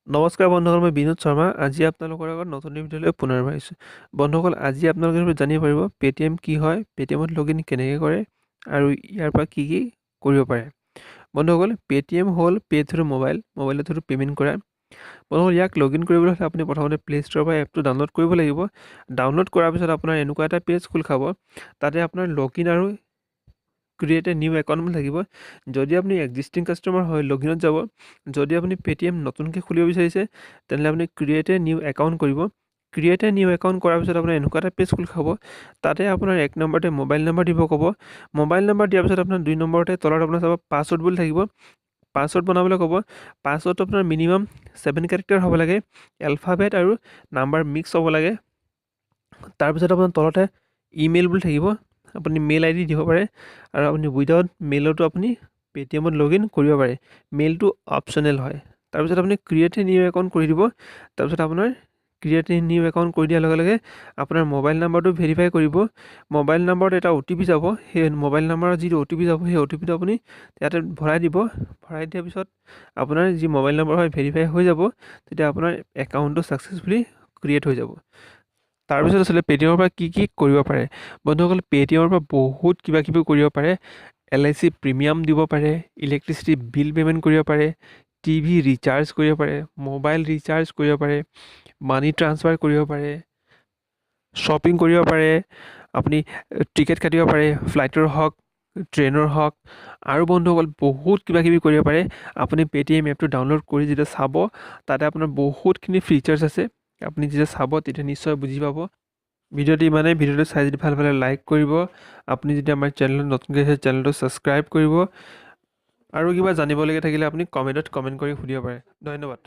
নমস্কাৰ বন্ধুসকল, মই বিনোদ শৰ্মা। আজি আপোনালোকৰ আগত নতুন ভিডিঅ'লৈ পুনৰ আহিছোঁ। বন্ধুসকল, আজি আপোনালোকে জানিব পাৰিব পে'টিএম কি হয়, পে'টিএমত লগ ইন কেনেকৈ কৰে আৰু ইয়াৰ পৰা কি কি কৰিব পাৰে। বন্ধুসকল, পে'টিএম হ'ল পে' থ্ৰু মোবাইল, মোবাইলৰ থ্ৰু পে'মেণ্ট কৰা। বন্ধুসকল, ইয়াক লগ ইন কৰিবলৈ হ'লে আপুনি প্ৰথমতে প্লে' ষ্ট'ৰৰ পৰা এপটো ডাউনলোড কৰিব লাগিব। ডাউনলোড কৰাৰ পিছত আপোনাৰ এনেকুৱা এটা পেজ খোল খাব। তাতে আপোনাৰ লগ ইন আৰু ক্ৰিয়েট এ নিউ একাউণ্ট বুলি থাকিব। যদি আপুনি এক্সিষ্টিং কাষ্টমাৰ হয়, লগ ইনত যাব। যদি আপুনি পে'টিএম নতুনকৈ খুলিব বিচাৰিছে, তেনেহ'লে আপুনি ক্ৰিয়েট এ নিউ একাউণ্ট কৰিব। ক্ৰিয়েট এ নিউ একাউণ্ট কৰাৰ পিছত আপোনাৰ এনেকুৱা এটা পেজ খোল খাব। তাতে আপোনাৰ 1 নম্বৰতে মোবাইল নম্বৰ দিব ক'ব। মোবাইল নম্বৰ দিয়াৰ পিছত আপোনাৰ 2 নম্বৰতে তলত আপোনাৰ চাব পাছৱৰ্ড বুলি থাকিব। পাছৱৰ্ড বনাবলৈ ক'ব। পাছৱৰ্ডটো আপোনাৰ মিনিমাম 7 কেৰেক্টাৰ হ'ব লাগে, এলফাবেট আৰু নাম্বাৰ মিক্স হ'ব লাগে। তাৰপিছত আপোনাৰ তলতে ইমেইল বুলি থাকিব। আপুনি মেইল আই ডি দিব পাৰে আৰু আপুনি উইদাউট মেইলতো আপুনি পে'টিএমত লগ ইন কৰিব পাৰে। মেইলটো অপশ্যনেল হয়। তাৰপিছত আপুনি ক্ৰিয়েট এ নিউ একাউণ্ট কৰি দিব। তাৰপিছত আপোনাৰ ক্ৰিয়েট এ নিউ একাউণ্ট কৰি দিয়াৰ লগে লগে আপোনাৰ মোবাইল নাম্বাৰটো ভেৰিফাই কৰিব। মোবাইল নাম্বাৰত এটা অ' টি পি যাব। সেই মোবাইল নাম্বাৰত যিটো অ' টি পি যাব, সেই অ' টি পিটো আপুনি ইয়াতে ভৰাই দিব। ভৰাই দিয়াৰ পিছত আপোনাৰ যি মোবাইল নম্বৰ হয়, ভেৰিফাই হৈ যাব। তেতিয়া আপোনাৰ একাউণ্টটো ছাকচেছফুলি ক্ৰিয়েট হৈ যাব। তাৰপিছত আচলতে পে'টিএমৰ পৰা কি কি কৰিব পাৰে? বন্ধুসকল, পে'টিএমৰ পৰা বহুত কিবা কিবি কৰিব পাৰে। এলআইচি প্ৰিমিয়াম দিব পাৰে, ইলেক্ট্ৰিচিটি বিল পে'মেণ্ট কৰিব পাৰে, টিভি ৰিচাৰ্জ কৰিব পাৰে, মোবাইল ৰিচাৰ্জ কৰিব পাৰে, মানি ট্ৰান্সফাৰ কৰিব পাৰে, শ্বপিং কৰিব পাৰে, আপুনি টিকেট কাটিব পাৰে, ফ্লাইটৰ হওক, ট্ৰেইনৰ হওক আৰু বন্ধুসকল, বহুত কিবা কিবি কৰিব পাৰে। আপুনি পে'টিএম এপটো ডাউনলোড কৰি যেতিয়া চাব, তাতে আপোনাৰ বহুতখিনি ফিচাৰ্ছ আছে। আপুনি যেতিয়া চাব, তেতিয়া নিশ্চয় বুজি পাব। ভিডিঅ'টো ইমানেই। ভিডিঅ'টো চাই যদি ভাল পালে লাইক কৰিব। আপুনি যদি আমাৰ চেনেলত নতুনকৈ আহিছে, চেনেলটো ছাবস্ক্ৰাইব কৰিব আৰু কিবা জানিবলগীয়া থাকিলে আপুনি কমেণ্টত কমেণ্ট কৰি সুধিব পাৰে। ধন্যবাদ।